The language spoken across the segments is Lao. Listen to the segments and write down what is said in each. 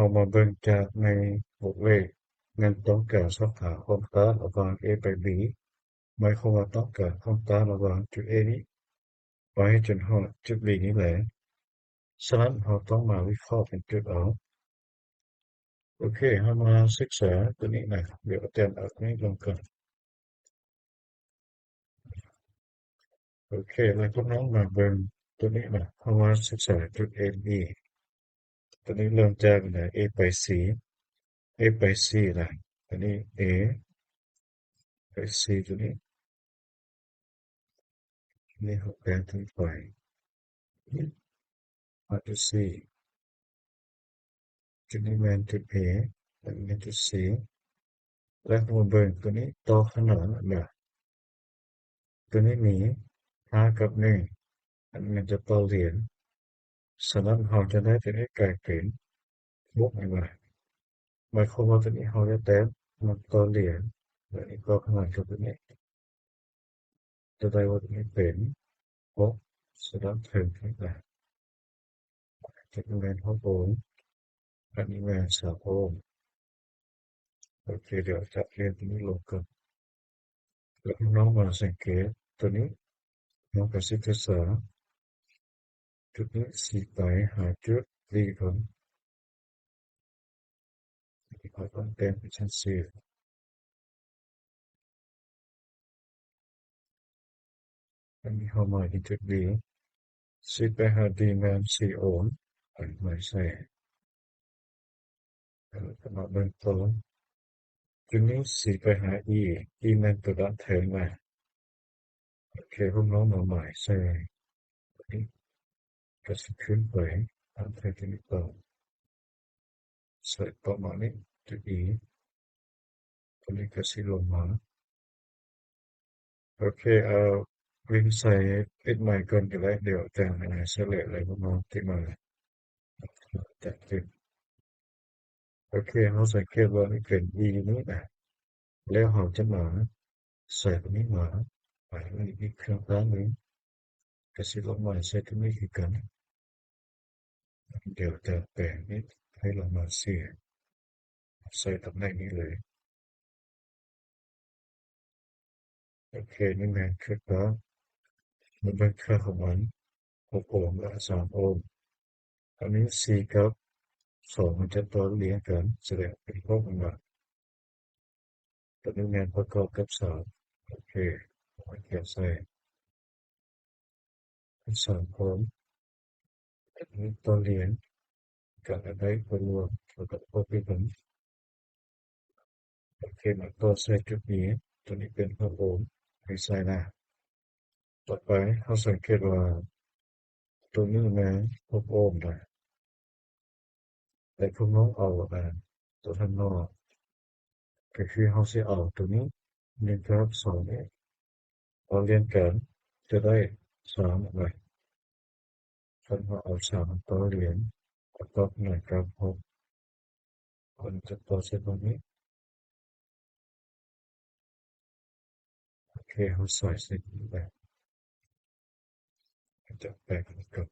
ເຮົາມາເບິ່ງຈາກໃນບົດເລກ ແມ່ນຕ້ອງການຊອກຫາຄວາມຕ້ານລະຫວ່າງ A ໄປ B ໝາຍຄວາມວ່າຕ້ອງການຄວາມຕ້ານລະຫວ່າງຈຸດ A ນີ້ໄປຈົນຮອດຈຸດ B ນີ້ແຫຼະ. ສະນັ້ນເຮົາຕ້ອງມາວິເຄາະເປັນຈຸດເອົາ. ໂອເຄ ເຮົາມາສຶກສາຕົວນີ້ນະ ດຽວອາຈານເອົາຕົວນີ້ລົງກ່ອນ. ໂອເຄ ແລ້ວພວກນ້ອງມາເບິ່ງຕົວນີ້ນະ ເຮົາມາສຶກສາຈຸດ A ນີ້. ຕົວນີ້ເລີ່ມຈາກນະ A ໄປ C, A ໄປ C ນະ ຕົວນີ້ A ໄປ C ຕົວນີ້. ນີ້ເຮົາແປງເປັນໄປ ມາຈຸດ C ຈຸດນີ້ແມ່ນຈຸດ A ແລະ ແມ່ນຈຸດ C ແລະ ເຮົາມາເບິ່ງຕົວນີ້ຕໍ່ຂະໜານແມ່ນບໍ່? ຕົວນີ້ມີຫ້າກັບໜຶ່ງ ອັນນີ້ແມ່ນຈະຕໍ່ລຽນ. ສະນັ້ນເຮົາຈະໄດ້ຕົວນີ້ກາຍເປັນຫົກແມ່ນບໍ່? ໝາຍຄວາມວ່າຕົວນີ້ເຮົາຈະແຕ້ມມັນຕໍ່ລຽນ ແລະ ນີ້ຕໍ່ຂະໜານກັບຕົວນີ້ ຈະໄດ້ວ່າຕົວນີ້ເປັນຫົກ ສະນັ້ນເທິງນີ້ນະ ຈະແມ່ນຫົກໂອມ ອັນນີ້ແມ່ນສາມໂອມ. ໂອເຄ ດຽວຈະລຽນຕົວນີ້ລົງກ່ອນ ແລ້ວນ້ອງມາສັງເກດຕົວນີ້ ນ້ອງກະສິສຶກສາຈຸດນີ້ C ໄປຫາຈຸດ D ກ່ອນ. ຂ້ອຍຕ້ອງແຕ່ງເປັນຊັ້ນຊີ້ ອັນນີ້ເຮົາໝາຍເຖິງຈຸດ D, C ໄປຫາ D ແມ່ນສີ່ໂອມ ເອົາມາໃສ່. ເອີ ມາເບິ່ງຕໍ່ ຈຸດນີ້ C ໄປຫາ E, E ແມ່ນຕົວດ້ານເທິງນະ. ໂອເຄ ພວກນ້ອງມາໝາຍໃສ່ ກະຊິຂຶ້ນໄປ ຕາມແທ່ນຕົວນີ້ຕໍ່ ໃສ່ປະມານນີ້ ຈຸດ E ຕົວນີ້ກະຊິລົງມາ. ໂອເຄ ເອົາວິນໃສ່ຕິດໃໝ່ກ່ອນກໍໄດ້ ດຽວອາຈານໃຫ້ເສຍເລດເລີຍ ພວກນ້ອງທີ່ມາຈາກເຕັມ. ໂອເຄ ເຮົາສັງເກດວ່ານີ້ເປັນ E ນີ້ນະ ແລ້ວເຮົາຈະມາໃສ່ຕົວນີ້ມາ ໄປອີກເຄື່ອງຂ້າງໜຶ່ງ ກະຊິລົງມາໃສ່ຕົວນີ້ຄືກັນ. ດຽວຈະແປງນີ້ໃຫ້ລົງມາເສຍ ໃສ່ຕຳແໜ່ງນີ້ເລີຍ. ໂອເຄ ນີ້ແມ່ນຄືກັນ ມາເບິ່ງຄ່າຂອງມັນ ຫົກໂອມ ແລະ ສາມໂອມ. ອັນນີ້ C ກັບສອງມັນຈະຕໍ່ລຽງກັນ ສະແດງເປັນພວກມັນວ່າ ຕົວນີ້ແມ່ນປະກອບກັບສາມ. ໂອເຄ ເອົາມາຂຽນໃສ່ ເປັນສາມໂອມ ອັນນີ້ຕໍ່ລຽງກັນ ອັນໃດກໍລວມ ແລ້ວກໍເຂົ້າໄປເບິ່ງ. ໂອເຄ ມາຕໍ່ໃສ່ຈຸດນີ້ ຕົວນີ້ເປັນຫົກໂອມ ໃຫ້ໃສ່ນະ. ຕໍ່ໄປເຮົາສັງເກດວ່າຕົວນີ້ແມ່ນຫົກໂອມນະ ແຕ່ພວກນ້ອງເອົາ ອາ ຕົວທາງນອກ ກໍຄືເຮົາຊິເອົາຕົວນີ້ ໜຶ່ງກັບສອງນີ້ ຕໍ່ລຽນກັນ ຈະໄດ້ສາມອອກມາ. ຄັນເຮົາເອົາສາມມາຕໍ່ລຽນ ກໍຕອບໜ້ອຍກັບຫົກ ມັນຈະຕໍ່ໃສ່ຕົງນີ້. ໂອເຄ ເຮົາໃສ່ໃສ່ນີ້ໄປ ຈະແປງກັບ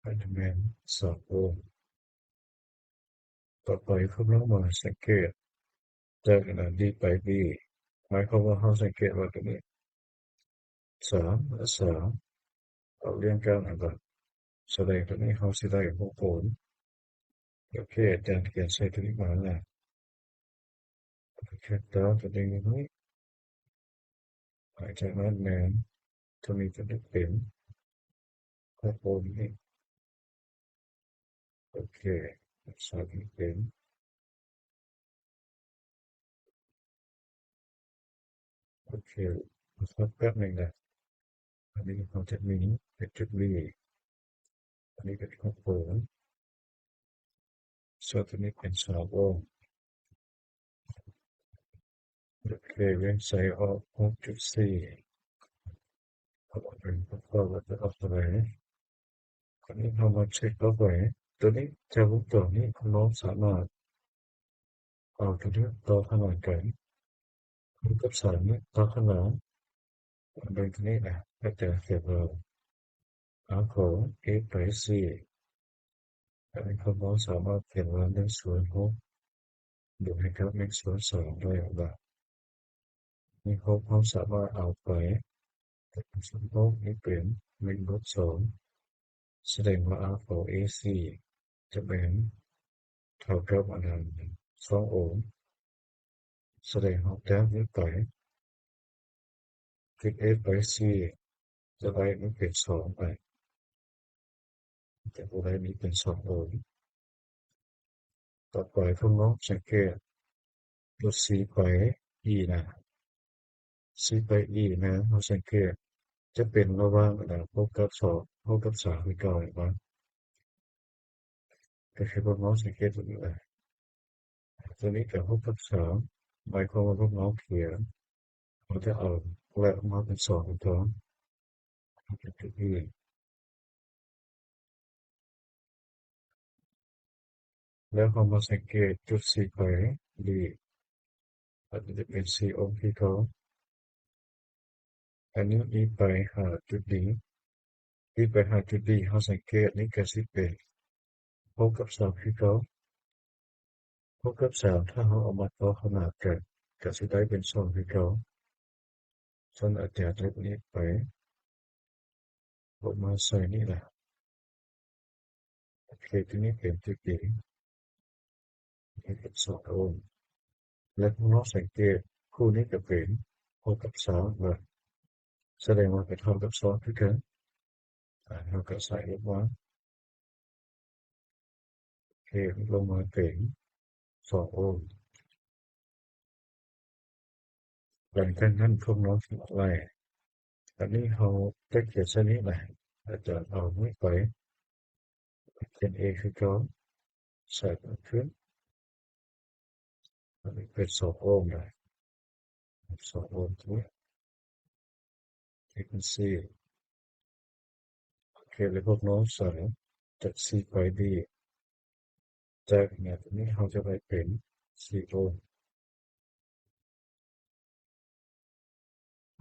ໄປທຳງານສອງໂມງ. ຕໍ່ໄປພວກເຮົາມາສັງເກດຈາກອັນນັ້ນ D ໄປ B ໝາຍຄວາມວ່າເຮົາສັງເກດວ່າຕົວນີ້ ສາມ ແລະ ສາມ ເອົາລຽງກັນ ແລ້ວກໍສະແດງຕົວນີ້ ເຮົາຊິໄດ້ຫົກໂອມ. ໂອເຄ ອາຈານຂຽນໃສ່ຕົວນີ້ມາແລ້ວ ແຄບຕາຕົວນີ້ ຫຼັງຈາກນັ້ນແມ່ນຕົວນີ້ຈະໄດ້ເປັນຫົກໂອມນີ້. ໂອເຄ ໃສ່ເປັນ ໂອເຄ ພັກແປັບໜຶ່ງນະ. ອັນນີ້ເຮົາຈະມີເປັນຈຸດ B ອັນນີ້ເປັນຫົກໂອມ ສ່ວນຕົວນີ້ເປັນສາມໂອມ. ໂອເຄ ວຽງໄສອອກຫົກຈຸດສີ່ ເອົາເປັນປະກອບວ່າຈະອອກເທົ່າໃດ. ຄາວນີ້ເຮົາມາເຊັກຕໍ່ໄປ ຕົວນີ້ຈາກວົງຈອນນີ້ ນ້ອງສາມາດເອົາຕົວນີ້ຕໍ່ຂະໜານກັນ ຫົກກັບສາມນີ້ ຕໍ່ຂ້າງຫຼັງ ເບິ່ງໂຕນີ້ນະ ອາຈານຂຽນວ່າ R ຂອງ A ໄປ C ອັນນີ້ພວກເຮົາສາມາດຂຽນວ່າ ໜຶ່ງສ່ວນຫົກ ບວກໃຫ້ກັບ ໜຶ່ງສ່ວນສອງ ໄດ້ວ່າ ນີ້ ຫົກ ເຮົາສາມາດເອົາໄປ ຫົກນີ້ເປັນ ໜຶ່ງ ລົບ ສອງ ສະແດງວ່າ R ຂອງ A C ຈະແມ່ນເທົ່າກັບອັນນັ້ນ ສອງໂອມ. ສະແດງເຮົາແຕ້ມນີ້ໄປ ຕິດ A ໄປ C ຈະໄດ້ນີ້ເປັນ ສອງ ໄປ ຈະບໍ່ໄດ້ນີ້ເປັນ ສອງໂອມ. ຕໍ່ໄປພວກນ້ອງສັງເກດ ຈຸດ C ໄປ E ນະ C ໄປ E ນະ ເຮົາສັງເກດຈະເປັນລະຫວ່າງອັນໃດ ຫົກກັບສອງ ຫົກກັບສາມຄືເກົ່າ ເຫັນບໍ່? ກໍຄືພວກນ້ອງສັງເກດຕົວນີ້ແຫຼະ ຕົວນີ້ກໍຫົກກັບສາມ ໝາຍຄວາມວ່າພວກນ້ອງຂຽນ ເຮົາຈະເອົາແລກອອກມາເປັນ ສອງ ເປັນຕົ້ນ ເປັນຈຸດອື່ນ. ແລ້ວເຮົາມາສັງເກດຈຸດ C ໄປ D ອັນນີ້ຈະເປັນ C ໂອມຄືເກົ່າ. ອັນນີ້ E ໄປຫາຈຸດ D E ໄປຫາຈຸດ D ເຮົາສັງເກດນີ້ກໍຊິເປັນ ຫົກກັບສາມຄືເກົ່າ ຫົກກັບສາມ ຖ້າເຮົາເອົາມາຕໍ່ຂະໜານກັນ ກໍຊິໄດ້ເປັນ ສອງ ຄືເກົ່າ. ຊັ້ນອາຈານເຮັດນີ້ໄປ ເອົາມາໃສ່ນີ້ລະ ໂອເຄ ຕົວນີ້ເປັນຈຸດ D ນີ້ເປັນ ສອງໂອມ ແລະ ພວກນ້ອງສັງເກດຄູ່ນີ້ກໍເປັນ ຫົກກັບສາມ ວ່າ ສະແດງວ່າກໍເທົ່າກັບ ສອງ ຄືກັນ ອາ ເຮົາກໍໃສ່ລົງມາ ໂອເຄ ລົງມາເປັນ ສອງໂອມ. ຫຼັງຈາກນັ້ນພວກນ້ອງຊິໄລ່ ອັນນີ້ເຮົາຈະຂຽນໃສ່ນີ້ນະ ອາຈານເອົານີ້ໄປ ຂຽນ A ຄືເກົ່າ ໃສ່ເພີ່ມຂຶ້ນ ອັນນີ້ເປັນ ສອງໂອມນະ ສອງໂອມ Frequency ໂອເຄ ແລ້ວພວກນ້ອງໃສ່ຈາກ C ໄປ D ຈາກແບບນີ້ເຮົາຈະໄດ້ເປັນ ສີ່ໂອມ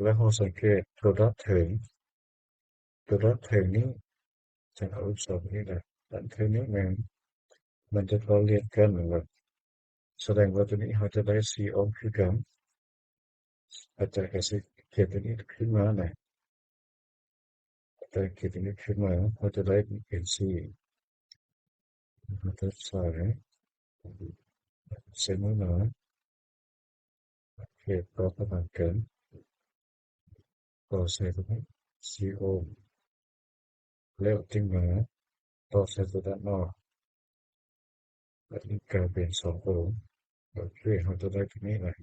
ແລ້ວເຮົາສັງເກດໂຕດັບເທິງ ໂຕດັບເທິງນີ້ ຈະເອົາສອງນີ້ແຫຼະ ອັນເທິງນີ້ແມ່ນ ມັນຈະຕໍ່ລຽນກັນແມ່ນບໍ່? ສະແດງວ່າໂຕນີ້ເຮົາຈະໄດ້ ສີ່ໂອມ ຄືກັນ ອາຈານກໍຊິຂຽນໂຕນີ້ຂຶ້ນມານະ ອາຈານຂຽນໂຕນີ້ຂຶ້ນມາ ເຮົາຈະໄດ້ເປັນ ສີ່ ເຮົາຈະໃສ່ ໃສ່ມືໜາ ເຂດຕໍ່ຂະໜານກັນ ຕໍ່ໃສ່ຕົວນີ້ ສີ່ໂອມ ແລ້ວຈຶ່ງມາຕໍ່ໃສ່ຕົວດ້ານນອກ ແລ້ວຈຶ່ງກາຍເປັນ ສອງໂອມ. ໂອເຄ ເຮົາຈະໄດ້ຕົວນີ້ລະ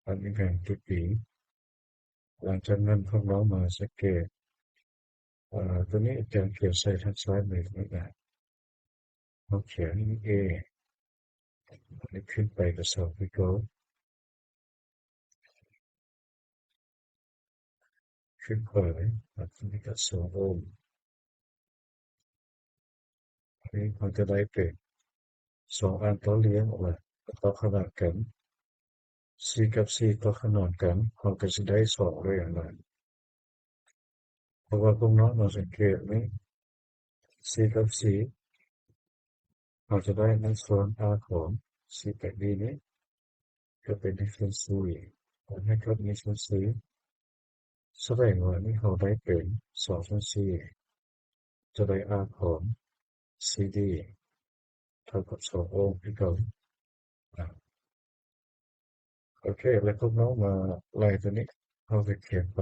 ອັນນີ້ແມ່ນຈຸດ D. ຫຼັງຈາກນັ້ນພວກເຮົາມາສັງເກດ ອາ ຕົວນີ້ອາຈານຂຽນໃສ່ທາງຊ້າຍມືນີ້ນະ ເຮົາຂຽນ A ຂຶ້ນໄປກໍ ສອງ ຄືເກົ່າ ຂຶ້ນໄປ ອັນນີ້ກໍ ສອງໂອມ. ອັນນີ້ເຮົາຈະໄດ້ເປັນ ສອງອັນຕໍ່ລຽງ ອອກມາຕໍ່ຂະໜານກັນ ສີ່ກັບສີ່ຕໍ່ຂະໜານກັນ ເຮົາກໍຊິໄດ້ ສອງ ເລີຍຫັ້ນນະ. ເພາະວ່າພວກນ້ອງມາສັງເກດນີ້ ສີ່ກັບສີ່ ເຮົາຈະໄດ້ ໜຶ່ງສ່ວນ R ຂອງ C ແປດ D ນີ້ ກໍເປັນ ໜຶ່ງສ່ວນສີ່ ແລ້ວໃຫ້ກັບ ໜຶ່ງສ່ວນສີ່ ສະແດງວ່ານີ້ເຮົາໄດ້ເປັນ ສອງສ່ວນສີ່ ຈະໄດ້ R ຂອງ C D ເທົ່າກັບ ສອງໂອມ ຄືເກົ່າ. ໂອເຄ ແລ້ວພວກເຮົາມາໄລ່ຕົວນີ້ ເຮົາກໍຂຽນໄປ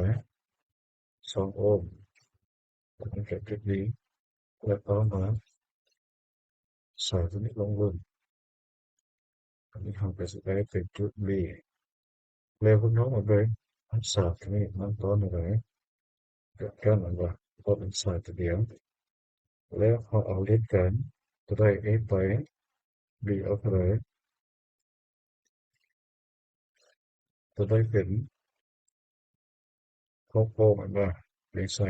ສອງໂອມ ຕົວນີ້ກໍຈຸດ D ແລ້ວຕໍ່ມາ ໃສ່ຕົວນີ້ລົງເບິ່ງ ອັນນີ້ເຮົາກໍຊິໄດ້ເປັນຈຸດ B. ແລ້ວພວກເຮົາມາເບິ່ງ ສາມຕົວນີ້ມັນຕໍ່ແນວໃດ ກັບກັນ ອັນວ່າ ເພາະເປັນສາຍຕົວດຽວ ແລ້ວເຮົາເອົາລຽນກັນ ຕົວໃດ A ໄປ B ອອກເທົ່າໃດ ຕົວໃດເປັນ ຫົກໂອມ ແມ່ນບໍ່? ເລີຍໃສ່